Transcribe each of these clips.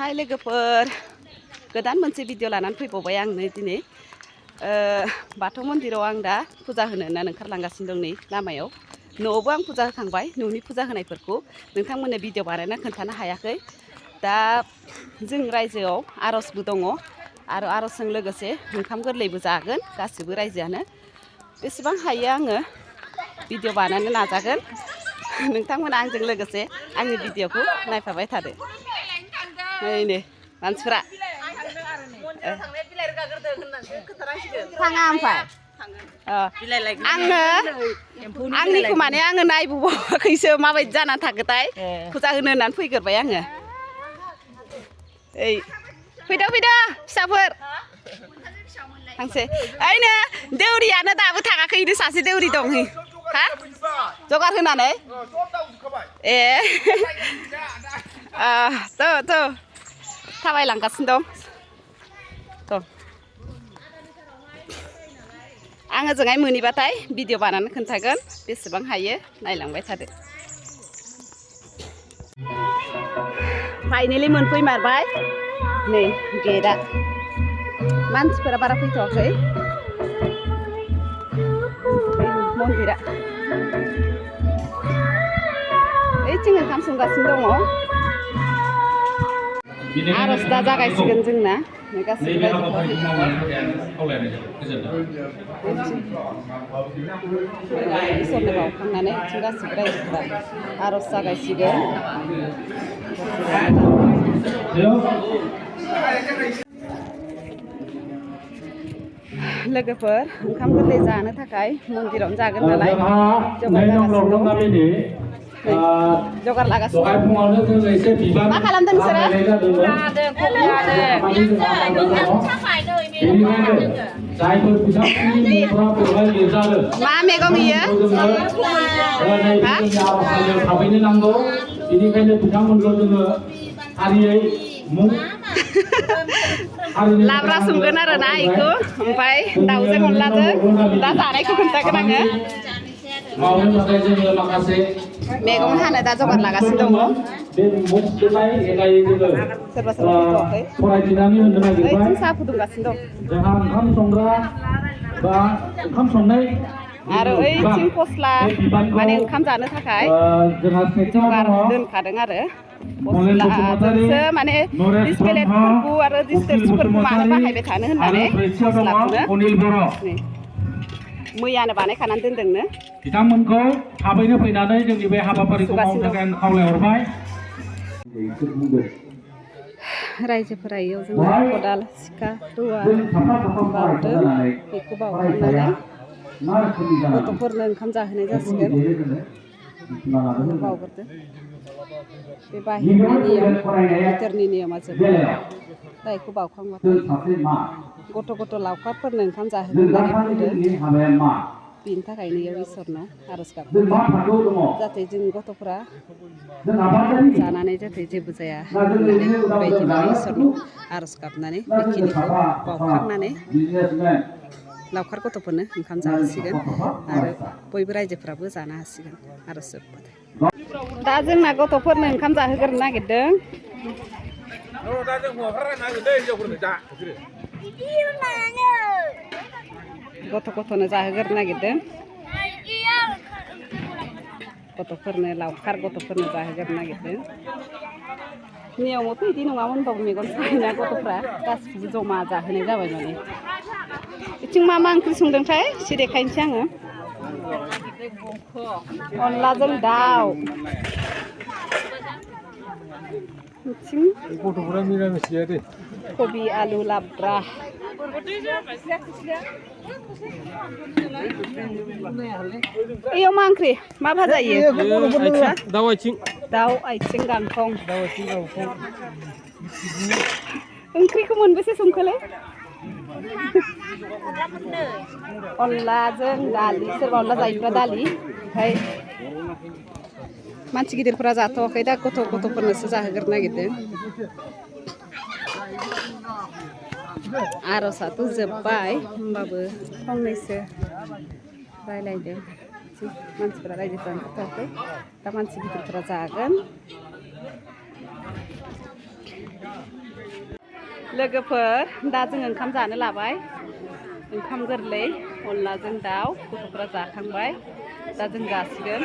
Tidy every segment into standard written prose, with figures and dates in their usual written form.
हाय लोगोफोर गोदान मोनसे भिडिअ लानानै फैबावबाय आं नै दिनै बाथौ मन्दिराव आं दा फुजा होनो होननानै ओंखारलांगासिनो दं नै लामायाव न'आवबो आं फुजा होखांबाय न'नि फुजा होनायफोरखौ नोंथांमोननो भिडिअ बानायना खोन्थानो हायाखै दा जों रायजोआव आर'जबो दङ आरो आर'जजों लोगोसे ओंखाम गोरलैबो जागोन गासिबो रायजोआनो बेसेबां हायो आङो भिडिअ बानायनो नाजागोन नोंथांमोना आंजों लोगोसे आंनि भिडिअखौ नायफाबाय थादो नै मानसिफोरा थाङा ओमफ्राय आंनिखौ माने आङो नायबोबावाखैसो माबायदि जानानै थागोथाय फुजा होनो होननानै फैग्रोबाय आङो ओइ फैदो फिसाफोर थांसै ओइनो देउरियानो दाबो थाङाखै इनो सासे देउरि दं हा जगार होनानै ए थ' थाबायलांगासिनो दं थ' आं ओजोंहाय मोनहैबाथाय भिडिअ बानायनानै खोन्थागोन बेसेबां हायो नायलांबाय थादो फाइनेलि मोनफैमारबाय नै गेटआ मानसिफोरा बारा फैथ'वाखै मन्दिरा ओइथिं ओंखाम संगासिनो दङ आर'ज दा जागायसिगोन जोंना गासिबो इसोरनो बावखांनानै गासिबो रायजोफोरा आर'ज जागायसिगोन लोगोफोर ओंखाम गोरलै जानो थाखाय मन्दिरावनो जागोन नालाय जगार लागासिनो मा खालामदों नोंसोरो मा मैगं इयो लाब्रा संगोन आरो ना इखौ ओमफ्राय दाउजों अनलाजों दा जानायखौ खोन्थागोन आङो मैगं हानो दा जगार लागासिनो दङ सोरबा फैथ'वाखै ओइथिं साहा फुदुंगासिनो दं आरो ओइथिं फस्ला माने ओंखाम जानो थाखाय जगार दोनखादों आरो फस्लाजोंसो माने डिसप्लेटफोरखौ आरो डिसटेन्सफोरखौ मानो बाहायबाय थानो होननानै फस्लाखौनो मैयानो बानायखानानै दोनदोंनो बिथांमोनखौ थाबैनो फैनानै जोंनि बे हाबाफारिखौ मावनो थाखाय आं खावलायहरबाय रायजोफोरा इयाव जोङो खदाल सिखा रुवा बावदों बेखौ बावखांनानै गथ'फोरनो ओंखाम जाहोनाय जासिगोन बावग्रोदो बे बाहेरनि नियम भितरनि नियमा जोब्बाय दा बेखौ बावखांबाथाय गथ' लावखारफोरनो ओंखाम जाहोगोन होननानै बुंदों बेनि थाखायनो इयाव इसोरनाव आर'ज गाबदों जाहाथे जों गथ'फोरा जानानै जाहाथे जेबो जाया होननानै बेबायदि माने इसोरनाव आर'ज गाबनानै बेखिनिखौ बावखांनानै लावखार गथ'फोरनो ओंखाम जाहोसिगोन आरो बयबो रायजोफ्राबो जानो हासिगोन आर'ज जोब्बाथाय दा जोंना गथ'फोरनो ओंखाम जाहोग्रोनो नागिरदों गथ'नो जाहोग्रोनो नागिरदों गथ'फोरनो लावखार गथ'फोरनो जाहोग्रोनो नागिरदों नियमावथ' बिदि नङामोनबाबो मेगन सायोना गथ'फ्रा गासिबो जमा जाहोनाय जाबाय माने बिथिं मा ओंख्रि संदोंथाय एसे देखायनोसै आङो अनलाजों दाउ गथ'फोरा मिरामिस गैया दे कबि आलु लाब्रा इयाव मा ओंख्रि मा भाजा इयो दाउ आथिं गांखं ओंख्रिखौ मोनबेसे संखोलै अनलाजों दालि सोरबा अनला जायोब्ला दालि ओमफ्राय मानसि गिदिरफोरा जाथ'वाखै दा गथ'फोरनोसो जाहोग्रोनो नागिरदों आर'जआथ' जोब्बाय होमबाबो फंनैसो रायलायदों मानसिफोरा रायजोफोरा ओंखारथ'वाखै दा मानसि गिदिरफोरा जागोन लोगोफोर दा जों ओंखाम जानो लाबाय ओंखाम गोरलै अनलाजों दाउ गथ'फ्रा जाखांबाय दा जों जासिगोन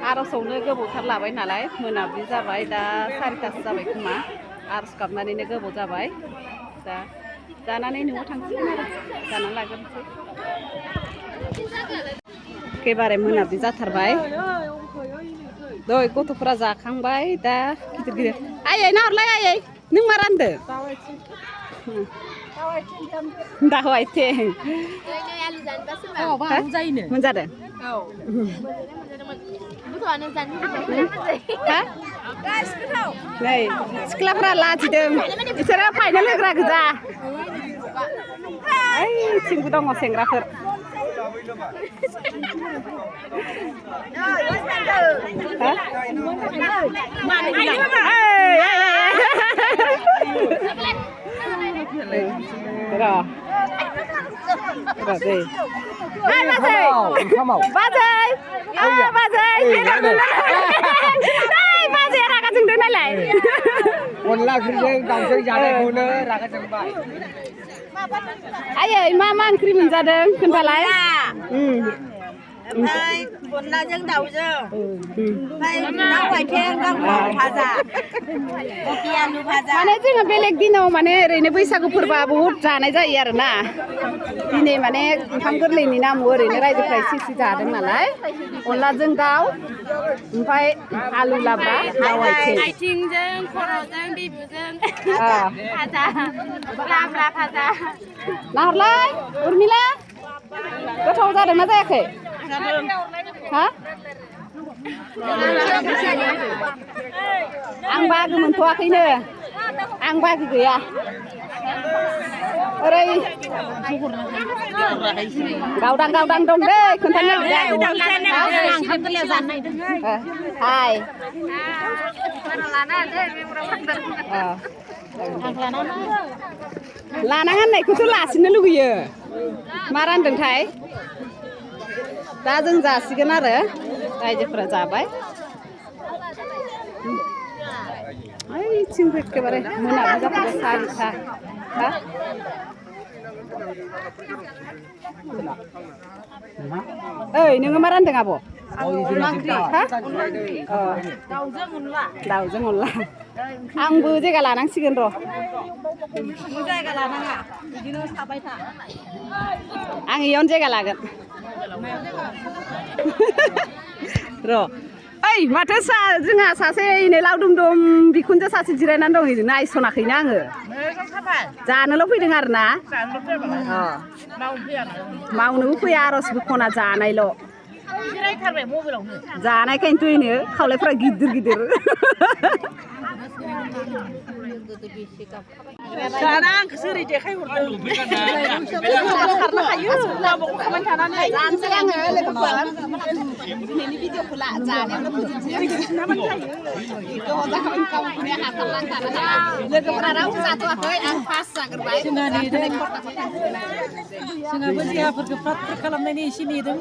आर'जावनो गोबावथार लाबाय नालाय मोनाबिलि जाबाय दा 4टासो जाबाय खोमा आर'ज गाबनानैनो गोबाव जाबाय दा जानानै न'आव थांसिगोन आरो जानानै लाग्रोनोसै एखेबारे मोनाबिलि जाथारबाय दय गथ'फोरा जाखांबाय दा गिदिर गिदिर आयै नाहरलाय आयै नों मा रानदो दाव आथिं मोनजादों नै सिख्लाफ्रा लाजिदों बिसोरो फाइनाल होग्रा गोजा ओइथिंबो दङ सेंग्राफोर अनला ओंख्रिजों दाउजों जानायखौनो रागा जोंबाय आयै मा ओंख्रि मोनजादों खोन्थालाय ओमफ्राय अनलाजों दाउजों ओमफ्राय दाउ आथिं गांखं भाजा कबि आलु भाजा माने जोङो बेलेग दिनाव माने ओरैनो बैसागु फोरबोआ बहुद जानाय जायो आरोना दिनै माने ओंखाम गोरलैनि नामाव ओरैनो रायजोफ्रा एसे जादों नालाय अनलाजों दाउ ओमफ्राय आलु लाब्रा दाउ आथिंजों खर'जों बिबुजों भाजा लाब्रा भाजा नाहरलाय उर्मिला गोथाव जादोंना जायाखै हा आं बाहागो मोनथ'वाखैनो आं बाहागो गैया ओरै गावदां दं दै खोन्थानो हाय लानाङा होननायखौसो लासिनो लुगैयो मा रानदोंथाय दा जों जासिगोन आरो रायजोफोरा जाबाय ओइथिंबो एखेबारे मोनाबिलि जाथारबाय 4टा ओइ नोङो मा रानदों आब' दाउजों अनला आंबो जायगा लानांसिगोन र' जायगा लानाङा बिदिनो थाबाय था आं इयावनो जायगा लागोन र' ओइ माथो जोंहा सासे नै लावदुम बिखुनजो सासे जिरायनानै दं इजों नायसनाखैनो आङो जानोल' फैदों आरो ना मावनोबो फैया आर'जबो खना जानायल' जानायखायनोथ' इनो खावलायफ्रा गिदिर दाना आंखौसो ओरै देखायहरदों खारनो हायो खामानि थानानै जानोसै आङो लोगोफोर दिनैनि भिडिअखौ जानायावनो फोजोबसै लोगोफोरा रावबो जाथ'वाखै आं फार्स्ट जाग्रोबाय जोंहाबो देहाफोरखौ फ्रात फ्रिट खालामनायनि एसे नेदों